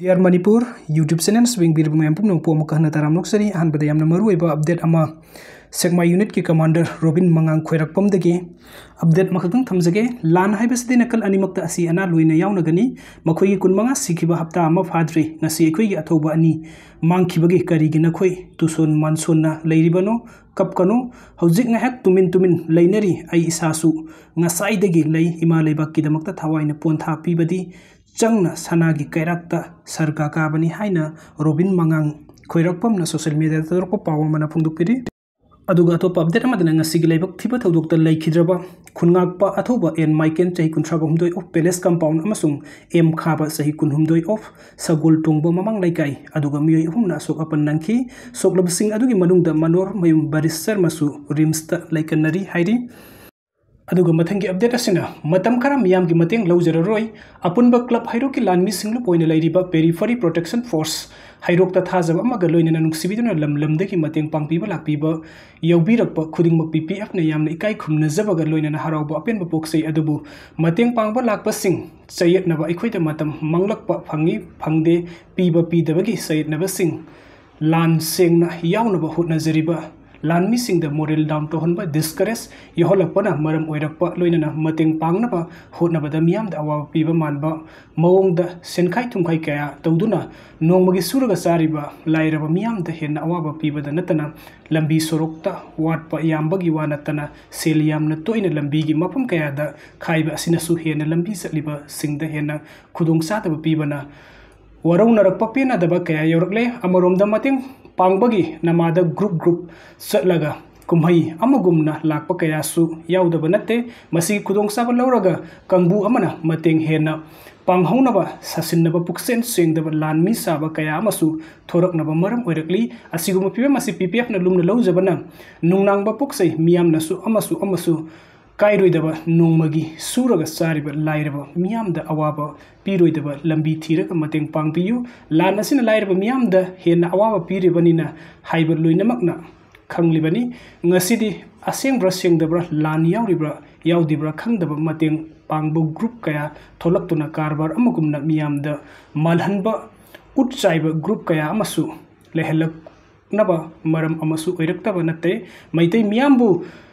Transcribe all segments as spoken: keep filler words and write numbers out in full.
Air Manipur YouTube channel ꯌꯦꯡꯕꯤꯔꯤꯕ ꯃꯌꯥꯝ ꯄꯨꯝꯅꯃꯛꯄꯨ ꯑꯃꯨꯛꯀ ꯍꯟꯅ ꯇꯔꯥꯝꯅ ꯑꯣꯛꯆꯔꯤ꯫ ꯑꯍꯥꯟꯕꯗ ꯌꯥꯝꯅ ꯃꯔꯨꯑꯣꯏꯕ update ꯑꯃ, ꯁꯦꯛꯃꯥꯏ unitꯀꯤ commander ꯔꯣꯕꯤꯟ ꯃꯉꯥꯡ ꯈꯣꯏꯔꯥꯛꯄꯝꯗꯒꯤ update ꯑꯃꯈꯛꯇꯪ ꯊꯝꯖꯒꯦ꯫ ꯂꯥꯟ ꯍꯥꯏꯕꯁꯤꯗꯤ ꯅꯥꯀꯜ ꯑꯅꯤꯃꯛꯇ ꯑꯁꯤ ꯑꯅꯥ ꯂꯣꯏꯅ ꯌꯥꯎꯅꯒꯅꯤ꯫ ꯃꯈꯣꯏꯒꯤ ꯀꯨꯟꯃꯉꯥ ꯁꯤꯈꯤꯕ ꯍꯞꯇꯥ ꯑꯃ ꯐꯥꯗ꯭ꯔꯤ꯫ ꯉꯁꯤ ꯑꯩꯈꯣꯏꯒꯤ ꯑꯊꯧꯕ ꯑꯅꯤ ꯃꯥꯡꯈꯤꯕꯒꯤ ꯀꯔꯤꯒꯤ ꯅꯈꯣꯏ ꯇꯨꯁꯣꯟ ꯃꯥꯟꯁꯣꯟꯅ ꯂꯩꯔꯤꯕꯅꯣ? ꯀꯞꯀꯅꯨ꯫ ꯍꯧꯖꯤꯛ ꯉꯥꯏꯍꯥꯛ ꯇꯨꯃꯤꯟ ꯇꯨꯃꯤꯟ ꯂꯩꯅꯔꯤ꯫ ꯑꯩ ꯏꯁꯥꯁꯨ ꯉꯁꯥꯏꯗꯒꯤ ꯂꯩ꯫ ꯏꯃꯥ ꯂꯩꯕꯥꯛꯀꯤꯗꯃꯛꯇ ꯊꯋꯥꯏꯅ ꯄꯣꯟꯊꯥ ꯄꯤꯕꯗꯤ ꯆꯪꯅ ꯁꯅꯥꯒꯤ ꯀꯩꯔꯥꯛꯇ ꯁꯔꯒ ꯀꯥꯕꯅꯤ ꯍꯥꯏꯅ ꯔꯣꯕꯤꯟ ꯃꯉꯥꯡ ꯈꯣꯏꯔꯥꯛꯄꯝꯅ social mediaꯗ ꯊꯥꯗꯣꯔꯛꯄ ꯄꯥꯎ ꯑꯃꯅ ꯐꯣꯡꯗꯣꯛꯄꯤꯔꯤ꯫ ꯑꯗꯨꯒ ꯑꯇꯣꯞꯄ update ꯑꯃꯗꯅ ꯉꯁꯤꯒꯤ ꯂꯥꯏꯕꯛ ꯊꯤꯕ ꯊꯧꯗꯣꯛꯇ ꯂꯩꯈꯤꯗ꯭ꯔꯕ ꯈꯨꯟꯉꯥꯛꯄ ꯑꯊꯧꯕ ꯑꯦꯟ ꯃꯥꯏꯀꯦꯟ, ꯆꯍꯤ ꯀꯨꯟꯊ꯭ꯔꯥ ꯍꯨꯝꯗꯣꯏ, of Palace Compound, ꯑꯃꯁꯨꯡ ꯑꯦꯝ ꯈꯥꯕ, ꯆꯍꯤ ꯀꯨꯟꯍꯨꯝꯗꯣꯏ, of ꯁꯒꯣꯜ ꯇꯣꯡꯕ ꯃꯃꯥꯡ ꯂꯩꯀꯥꯏ, ꯑꯗꯨꯒ ꯃꯤꯑꯣꯏ ꯑꯍꯨꯝꯅ ꯑꯁꯣꯛ ꯑꯄꯟ ꯅꯪꯈꯤ꯫ ꯁꯣꯛꯂꯕꯁꯤꯡ ꯑꯗꯨꯒꯤ ꯃꯅꯨꯡꯗ ꯃꯅꯣꯔꯃꯌꯨꯝ ꯕꯔꯤꯁ ꯁꯔꯃꯁꯨ RIMSꯇ ꯂꯩꯀꯟꯅꯔꯤ ꯍꯥꯏꯔꯤ꯫ ꯑꯗꯨꯒ ꯃꯊꯪꯒꯤ update ꯑꯁꯤꯅ ꯃꯇꯝ ꯈꯔ ꯃꯤꯌꯥꯝꯒꯤ ꯃꯇꯦꯡ ꯂꯧꯖꯔꯔꯣꯏ꯫ ꯑꯄꯨꯟꯕ club ꯍꯩꯔꯣꯛꯀꯤ ꯂꯥꯟꯃꯤꯁꯤꯡ ꯂꯨꯞ ꯑꯣꯏꯅ ꯂꯩꯔꯤꯕ Periphery Protection Force ꯍꯩꯔꯣꯛꯇ ꯊꯥꯖꯕ ꯑꯃꯒ ꯂꯣꯏꯅꯅ ꯅꯨꯡꯁꯤꯕꯤꯗꯨꯅ ꯂꯝ ꯂꯝꯗꯒꯤ ꯃꯇꯦꯡ ꯄꯥꯡꯕꯤꯕ ꯂꯥꯛꯄꯤꯕ ꯌꯥꯎꯕꯤꯔꯛꯄ ꯈꯨꯗꯤꯡꯃꯛ PPFꯅ ꯌꯥꯝꯅ ꯏꯀꯥꯏ ꯈꯨꯝꯅꯖꯕꯒ ꯂꯣꯏꯅꯅ ꯍꯔꯥꯎꯕ ꯑꯄꯦꯟꯕ ꯄꯣꯛꯆꯩ꯫ ꯑꯗꯨꯕꯨ ꯃꯇꯦꯡ ꯄꯥꯡꯕ ꯂꯥꯛꯄꯁꯤꯡ ꯆꯌꯦꯠꯅꯕ ꯑꯩꯈꯣꯏꯗ ꯃꯇꯝ ꯃꯥꯡꯂꯛꯄ ꯐꯪꯏ ꯐꯪꯗꯦ ꯄꯤꯕ ꯄꯤꯗꯕꯒꯤ ꯆꯌꯦꯠꯅꯕꯁꯤꯡ ꯂꯥꯟ ꯁꯦꯡꯅ ꯌꯥꯎꯅꯕ ꯍꯣꯠꯅꯖꯔꯤꯕ ꯂꯥꯟꯃꯤꯁꯤꯡꯗ moral down ꯇꯧꯍꯟꯕ, discourage ꯌꯧꯍꯜꯂꯛꯄꯅ ꯃꯔꯝ ꯑꯣꯏꯔꯛꯄ, ꯂꯣꯏꯅꯅ ꯃꯇꯦꯡ ꯄꯥꯡꯅꯕ ꯍꯣꯠꯅꯕꯗ ꯃꯤꯌꯥꯝꯗ ꯑꯋꯥꯕ ꯄꯤꯕ ꯃꯥꯟꯕ ꯃꯑꯣꯡꯗ ꯁꯦꯟꯈꯥꯏ ꯊꯨꯝꯈꯥꯏ ꯀꯌꯥ ꯇꯧꯗꯨꯅ ꯅꯣꯡꯃꯒꯤ ꯁꯨꯔꯒ ꯆꯥꯔꯤꯕ ꯂꯥꯏꯔꯕ ꯃꯤꯌꯥꯝꯗ ꯍꯦꯟꯅ ꯑꯋꯥꯕ ꯄꯤꯕꯗ ꯅꯠꯇꯅ ꯂꯝꯕꯤ ꯁꯣꯔꯣꯛꯇ ꯋꯥꯠꯄ ꯌꯥꯝꯕꯒꯤ ꯋꯥ ꯅꯠꯇꯅ ꯁꯦꯜ ꯌꯥꯝꯅ ꯇꯣꯏꯅ ꯂꯝꯕꯤꯒꯤ ꯃꯐꯝ ꯀꯌꯥꯗ ꯈꯥꯏꯕ ꯑꯁꯤꯅꯁꯨ ꯍꯦꯟꯅ ꯂꯝꯕꯤ ꯆꯠꯂꯤꯕꯁꯤꯡꯗ ꯍꯦꯟꯅ ꯈꯨꯗꯣꯡꯆꯥꯗꯕ ꯄꯤꯕꯅ ꯋꯥꯔꯧꯅꯔꯛꯄ ꯄꯦꯟꯅꯗꯕ ꯀꯌꯥ ꯌꯥꯎꯔꯛꯂꯦ꯫ ꯑꯃꯔꯣꯝꯗ ꯃꯇꯦꯡ ꯄꯥꯡꯕꯒꯤ ꯅꯃꯥꯗ group group ꯆꯠꯂꯒ ꯀꯨꯝꯍꯩ ꯑꯃꯒꯨꯝꯅ ꯂꯥꯛꯄ ꯀꯌꯥꯁꯨ ꯌꯥꯎꯗꯕ ꯅꯠꯇꯦ꯫ ꯃꯁꯤꯒꯤ ꯈꯨꯗꯣꯡꯆꯥꯕ ꯂꯧꯔꯒ ꯀꯥꯡꯕꯨ ꯑꯃꯅ ꯃꯇꯦꯡ ꯍꯦꯟꯅ ꯄꯥꯡꯍꯧꯅꯕ ꯁꯥꯁꯤꯟꯅꯕ ꯄꯨꯛꯆꯦꯜ ꯁꯦꯡꯗꯕ ꯂꯥꯟꯃꯤ ꯁꯥꯕ ꯀꯌꯥ ꯑꯃꯁꯨ ꯊꯣꯔꯛꯅꯕ ꯃꯔꯝ ꯑꯣꯏꯔꯛꯂꯤ꯫ ꯑꯁꯤꯒꯨꯝꯕ ꯐꯤꯕꯝ ꯑꯁꯤ PPFꯅ ꯂꯨꯝꯅ ꯂꯧꯖꯕꯅ ꯅꯨꯡꯅꯥꯡꯕ ꯄꯣꯛꯆꯩ꯫ ꯃꯤꯌꯥꯝꯅꯁꯨ ꯑꯃꯁꯨ ꯑꯃꯁꯨ ꯀꯥꯏꯔꯣꯏꯗꯕ ꯅꯣꯡꯃꯒꯤ ꯁꯨꯔꯒ ꯆꯥꯔꯤꯕ ꯂꯥꯏꯔꯕ ꯃꯤꯌꯥꯝꯗ ꯑꯋꯥꯕ ꯄꯤꯔꯣꯏꯗꯕ ꯂꯝꯕꯤ ꯊꯤꯔꯒ ꯃꯇꯦꯡ ꯄꯥꯡꯕꯤꯌꯨ꯫ ꯂꯥꯟ ꯑꯁꯤꯅ ꯂꯥꯏꯔꯕ ꯃꯤꯌꯥꯝꯗ ꯍꯦꯟꯅ ꯑꯋꯥꯕ ꯄꯤꯔꯤꯕꯅꯤꯅ ꯍꯥꯏꯕ ꯂꯣꯏꯅꯃꯛꯅ ꯈꯪꯂꯤꯕꯅꯤ꯫ ꯉꯁꯤꯗꯤ ꯑꯁꯦꯡꯕ꯭ꯔꯥ ꯁꯦꯡꯗꯕ꯭ꯔꯥ, ꯂꯥꯟ ꯌꯥꯎꯔꯤꯕ꯭ꯔꯥ ꯌꯥꯎꯗ꯭ꯔꯤꯕ꯭ꯔꯥ ꯈꯪꯗꯕ ꯃꯇꯦꯡ ꯄꯥꯡꯕ ꯒ꯭ꯔꯨꯞ ꯀꯌꯥ ꯊꯣꯛꯂꯛꯇꯨꯅ ꯀꯔꯕꯥꯔ ꯑꯃꯒꯨꯝꯅ ꯃꯤꯌꯥꯝꯗ ꯃꯥꯜꯍꯟꯕ ꯎꯠ ꯆꯥꯏꯕ ꯒ꯭ꯔꯨꯞ ꯀꯌꯥ ꯑꯃꯁꯨ ꯂꯩꯍꯜꯂꯛꯅꯕ ꯃꯔꯝ ꯑꯃꯁꯨ ꯑꯣꯏꯔꯛꯇꯕ ꯅꯠꯇꯦ꯫ ꯃꯩꯇꯩ ꯃꯤꯌꯥꯝꯕꯨ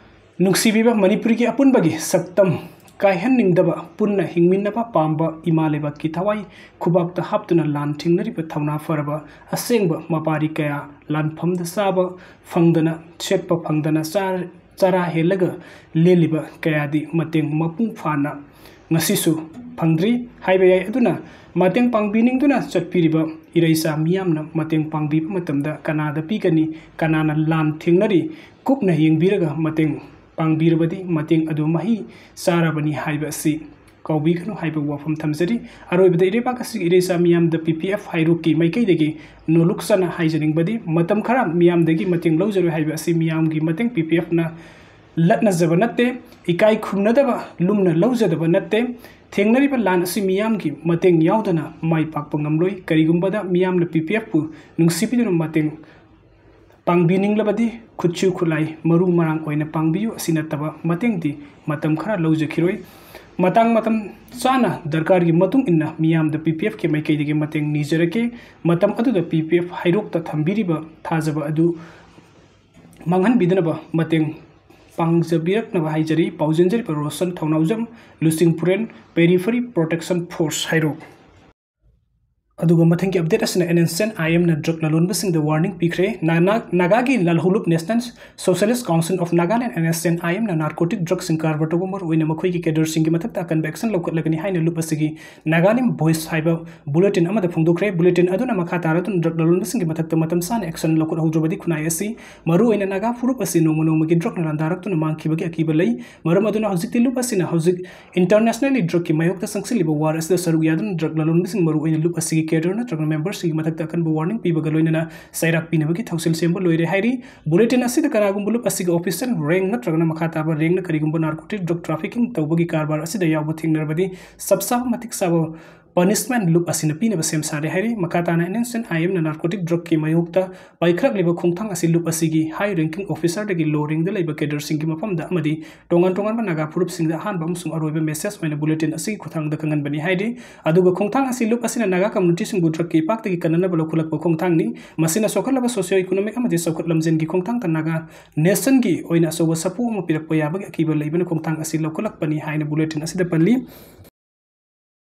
ꯅꯨꯡꯁꯤꯕꯤꯕ ꯃꯅꯤꯄꯨꯔꯒꯤ ꯑꯄꯨꯟꯕꯒꯤ ꯁꯛꯇꯝ ꯀꯥꯏꯍꯟꯅꯤꯡꯗꯕ, ꯄꯨꯟꯅ ꯍꯤꯡꯃꯤꯟꯅꯕ ꯄꯥꯝꯕ, ꯏꯃꯥ ꯂꯩꯕꯥꯛꯀꯤ ꯊꯋꯥꯏ ꯈꯨꯕꯥꯛꯇ ꯍꯥꯞꯇꯨꯅ ꯂꯥꯟ ꯊꯦꯡꯅꯔꯤꯕ ꯊꯧꯅꯥ ꯐꯔꯕ ꯑꯁꯦꯡꯕ ꯃꯄꯥꯔꯤ ꯀꯌꯥ, ꯂꯥꯟꯐꯝꯗ ꯆꯥꯕ ꯐꯪꯗꯅ, ꯁꯦꯠꯄ ꯐꯪꯗꯅ ꯆꯥ-, ꯆꯔꯥ ꯍꯦꯜꯂꯒ ꯂꯦꯜꯂꯤꯕ ꯀꯌꯥꯗꯤ ꯃꯇꯦꯡ ꯃꯄꯨꯡ ꯐꯥꯅ ꯉꯁꯤꯁꯨ ꯐꯪꯗ꯭ꯔꯤ ꯍꯥꯏꯕ ꯌꯥꯏ꯫ ꯑꯗꯨꯅ ꯃꯇꯦꯡ ꯄꯥꯡꯕꯤꯅꯤꯡꯗꯨꯅ ꯆꯠꯄꯤꯔꯤꯕ ꯏꯔꯩꯆꯥ ꯃꯤꯌꯥꯝꯅ ꯃꯇꯦꯡ ꯄꯥꯡꯕꯤꯕ ꯃꯇꯝꯗ ꯀꯅꯥꯗ ꯄꯤꯒꯅꯤ, ꯀꯅꯥꯅ ꯂꯥꯟ ꯊꯦꯡꯅꯔꯤ, ꯀꯨꯞꯅ ꯌꯦꯡꯕꯤꯔꯒ ꯃꯇꯦꯡ ꯄꯥꯡꯕꯤꯔꯕꯗꯤ ꯃꯇꯦꯡ ꯑꯗꯨ ꯃꯍꯩ ꯆꯥꯔꯕꯅꯤ ꯍꯥꯏꯕ ꯑꯁꯤ ꯀꯥꯎꯕꯤꯒꯅꯨ ꯍꯥꯏꯕ ꯋꯥꯐꯝ ꯊꯝꯖꯔꯤ꯫ ꯑꯔꯣꯏꯕꯗ ꯏꯔꯩꯕꯥꯛ ꯑꯁꯤꯒꯤ ꯏꯔꯩꯆꯥ ꯃꯤꯌꯥꯝꯗ P P F ꯍꯩꯔꯣꯛꯀꯤ ꯃꯥꯏꯀꯩꯗꯒꯤ ꯅꯣꯂꯨꯛ ꯆꯅ ꯍꯥꯏꯖꯅꯤꯡꯕꯗꯤ, ꯃꯇꯝ ꯈꯔ ꯃꯤꯌꯥꯝꯗꯒꯤ ꯃꯇꯦꯡ ꯂꯧꯖꯔꯣꯏ ꯍꯥꯏꯕ ꯑꯁꯤ ꯃꯤꯌꯥꯝꯒꯤ ꯃꯇꯦꯡ P P Fꯅ ꯂꯠꯅꯖꯕ ꯅꯠꯇꯦ, ꯏꯀꯥꯏ ꯈꯨꯝꯅꯗꯕ ꯂꯨꯝꯅ ꯂꯧꯖꯗꯕ ꯅꯠꯇꯦ꯫ ꯊꯦꯡꯅꯔꯤꯕ ꯂꯥꯟ ꯑꯁꯤ ꯃꯤꯌꯥꯝꯒꯤ ꯃꯇꯦꯡ ꯌꯥꯎꯗꯅ ꯃꯥꯏ ꯄꯥꯛꯄ ꯉꯝꯂꯣꯏ꯫ ꯀꯔꯤꯒꯨꯝꯕꯗ ꯃꯤꯌꯥꯝꯅ P P Fꯄꯨ ꯅꯨꯡꯁꯤꯕꯤꯗꯨꯅ ꯃꯇꯦꯡ ꯄꯥꯡꯕꯤꯅꯤꯡꯂꯕꯗꯤ ꯈꯨꯠꯁꯨ ꯈꯨꯠꯂꯥꯏ ꯃꯔꯨ ꯃꯔꯥꯡ ꯑꯣꯏꯅ ꯄꯥꯡꯕꯤꯌꯨ꯫ ꯑꯁꯤ ꯅꯠꯇꯕ ꯃꯇꯦꯡꯗꯤ ꯃꯇꯝ ꯈꯔ ꯂꯧꯖꯈꯤꯔꯣꯏ꯫ ꯃꯇꯥꯡ ꯃꯇꯝ ꯆꯥꯅ ꯗꯔꯀꯥꯔꯒꯤ ꯃꯇꯨꯡ ꯏꯟꯅ ꯃꯤꯌꯥꯝꯗ P P Fꯀꯤ ꯃꯥꯏꯀꯩꯗꯒꯤ ꯃꯇꯦꯡ ꯅꯤꯖꯔꯛꯀꯦ꯫ ꯃꯇꯝ ꯑꯗꯨꯗ P P F ꯍꯩꯔꯣꯛꯇ ꯊꯝꯕꯤꯔꯤꯕ ꯊꯥꯖꯕ ꯑꯗꯨ ꯃꯥꯡꯍꯟꯕꯤꯗꯅꯕ ꯃꯇꯦꯡ ꯄꯥꯡꯖꯕꯤꯔꯛꯅꯕ ꯍꯥꯏꯖꯔꯤ꯫ ꯄꯥꯎꯖꯦꯟꯖꯔꯤꯕ ꯔꯣꯁꯟ ꯊꯧꯅꯥꯎꯖꯝ, ꯂꯨꯆꯤꯡꯄꯨꯔꯦꯟ, Periphery Protection Force ꯍꯩꯔꯣꯛ꯫ ꯑꯗꯨꯒ ꯃꯊꯪꯒꯤ update ꯑꯁꯤꯅ N S N I Mꯅ drug ꯂꯂꯣꯟꯕꯁꯤꯡꯗ warning ꯄꯤꯈ꯭ꯔꯦ꯫ ꯅꯥ-, ꯅꯥ-, ꯅꯥꯒꯥꯒꯤ ꯂꯥꯜꯍꯧꯂꯨꯞ National Socialist Council of Nagaland, N S N I Mꯅ narcotic drugꯁꯤꯡ ꯀꯔꯕꯥꯔ ꯇꯧꯕ, ꯃꯔꯨꯑꯣꯏꯅ ꯃꯈꯣꯏꯒꯤ cadreꯁꯤꯡꯒꯤ ꯃꯊꯛꯇ ꯑꯀꯟꯕ action ꯂꯧꯈꯠꯂꯒꯅꯤ ꯍꯥꯏꯅ ꯂꯨꯞ ꯑꯁꯤꯒꯤ Nagalim Voice ꯍꯥꯏꯕ bulletin ꯑꯃꯗ ꯐꯣꯡꯗꯣꯛꯈ꯭ꯔꯦ꯫ Bulletin ꯑꯗꯨꯅ ꯃꯈꯥ ꯇꯥꯔꯗꯨꯅ drug ꯂꯂꯣꯟꯕꯁꯤꯡꯒꯤ ꯃꯊꯛꯇ ꯃꯇꯝ ꯆꯥꯅ action ꯂꯧꯈꯠꯍꯧꯗ꯭ꯔꯕꯗꯤ ꯈꯨꯟꯅꯥꯏ ꯑꯁꯤ, ꯃꯔꯨꯑꯣꯏꯅ ꯅꯥꯒꯥ ꯐꯨꯔꯨꯞ ꯑꯁꯤ ꯅꯣꯡꯃ ꯅꯣꯡꯃꯒꯤ drugꯅ ꯂꯥꯟꯗꯥꯔꯛꯇꯨꯅ ꯃꯥꯡꯈꯤꯕꯒꯤ ꯑꯀꯤꯕ ꯂꯩ꯫ ꯃꯔꯝ ꯑꯗꯨꯅ ꯍꯧꯖꯤꯛꯇꯤ ꯂꯨꯞ ꯑꯁꯤꯅ ꯍꯧꯖꯤꯛ internationally drugꯀꯤ ꯃꯥꯌꯣꯛꯇ ꯆꯪꯁꯤꯜꯂꯤꯕ war ꯑꯁꯤꯗ ꯁꯔꯨꯛ ꯌꯥꯗꯨꯅ drug ꯂꯂꯣꯟꯕꯁꯤꯡ, ꯃꯔꯨꯑꯣꯏꯅ ꯂꯨꯞ ꯑꯁꯤꯒꯤ cadre ꯅꯠꯇ꯭ꯔꯒ memberꯁꯤꯡꯒꯤ ꯃꯊꯛꯇ ꯑꯀꯟꯕ warning ꯄꯤꯕꯒ ꯂꯣꯏꯅꯅ ꯆꯩꯔꯥꯛ ꯄꯤꯅꯕꯒꯤ ꯊꯧꯁꯤꯜ ꯁꯦꯝꯕ ꯂꯣꯏꯔꯦ ꯍꯥꯏꯔꯤ꯫ Bulletin ꯑꯁꯤꯗ ꯀꯅꯥꯒꯨꯝꯕ ꯂꯨꯞ ꯑꯁꯤꯒꯤ official rank ꯅꯠꯇ꯭ꯔꯒꯅ ꯃꯈꯥ ꯇꯥꯕ rankꯅ ꯀꯔꯤꯒꯨꯝꯕ narcotic drug trafficking ꯇꯧꯕꯒꯤ ꯀꯔꯕꯥꯔ ꯑꯁꯤꯗ ꯌꯥꯎꯕ ꯊꯦꯡꯅꯔꯕꯗꯤ ꯆꯞ ꯆꯥꯕ ꯃꯇꯤꯛ ꯆꯥꯕ ꯄꯅꯤꯁꯃꯦꯟ ꯂꯨꯞ ꯑꯁꯤꯅ ꯄꯤꯅꯕ ꯁꯦꯝ ꯁꯥꯔꯦ ꯍꯥꯏꯔꯤ꯫ ꯃꯈꯥ ꯇꯥꯅ ꯑꯦꯟ ꯑꯦꯁ ꯑꯦꯟ ꯑꯥꯏ ꯑꯦꯝꯅ ꯅꯥꯔꯀꯣꯇꯤꯛ ꯗ꯭ꯔꯒꯀꯤ ꯃꯥꯌꯣꯛꯇ ꯄꯥꯏꯈꯠꯂꯛꯂꯤꯕ ꯈꯣꯡꯊꯥꯡ ꯑꯁꯤ ꯂꯨꯞ ꯑꯁꯤꯒꯤ ꯍꯥꯏ ꯔꯦꯡꯀꯤꯡ ꯑꯣꯐꯤꯁꯔꯗꯒꯤ ꯂꯣ ꯔꯦꯡꯗ ꯂꯩꯕ ꯀꯦꯗꯔꯁꯤꯡꯒꯤ ꯃꯐꯝꯗ ꯑꯃꯗꯤ ꯇꯣꯉꯥꯟ ꯇꯣꯉꯥꯟꯕ ꯅꯥꯒꯥ ꯐꯨꯔꯨꯞꯁꯤꯡꯗ ꯑꯍꯥꯟꯕ ꯑꯃꯁꯨꯡ ꯑꯔꯣꯏꯕ ꯃꯦꯁꯦꯖ ꯑꯣꯏꯅ ꯕꯨꯂꯦꯇꯤꯟ ꯑꯁꯤꯒꯤ ꯈꯨꯠꯊꯥꯡꯗ ꯈꯪꯍꯟꯕꯅꯤ ꯍꯥꯏꯔꯤ꯫ ꯑꯗꯨꯒ ꯈꯣꯡꯊꯥꯡ ꯑꯁꯤ ꯂꯨꯞ ꯑꯁꯤꯅ ꯅꯥꯒꯥ ꯀꯝꯃ꯭ꯌꯨꯅꯤꯇꯤꯁꯤꯡꯕꯨ ꯗ꯭ꯔꯒꯀꯤ ꯏꯄꯥꯛꯇꯒꯤ ꯀꯟꯅꯅꯕ ꯂꯧꯈꯠꯂꯛꯄ ꯈꯣꯡꯊꯥꯡꯅꯤ꯫ ꯃꯁꯤꯅ ꯆꯥꯎꯈꯠꯂꯕ ꯁꯣꯁꯤꯌꯣ ꯏꯀꯣꯅꯣꯃꯤꯛ ꯑꯃꯗꯤ ꯆꯥꯎꯈꯠ ꯂꯝꯖꯦꯟꯒꯤ ꯈꯣꯡꯊꯥꯡꯗ ꯅꯥꯒꯥ ꯅꯦꯁꯟꯒꯤ ꯑꯣꯏꯅ ꯑꯆꯧꯕ ꯁꯥꯐꯨ ꯑꯃ ꯄꯤꯔꯛꯄ ꯌꯥꯕꯒꯤ ꯑꯀꯤꯕ ꯂꯩꯕꯅ ꯈꯣꯡꯊꯥꯡ ꯑꯁꯤ ꯂꯧꯈꯠꯂꯛꯄꯅꯤ ꯍꯥꯏꯅ ꯕꯨꯂꯦꯇꯤꯟ ꯑꯁꯤꯗ ꯄꯜꯂꯤ꯫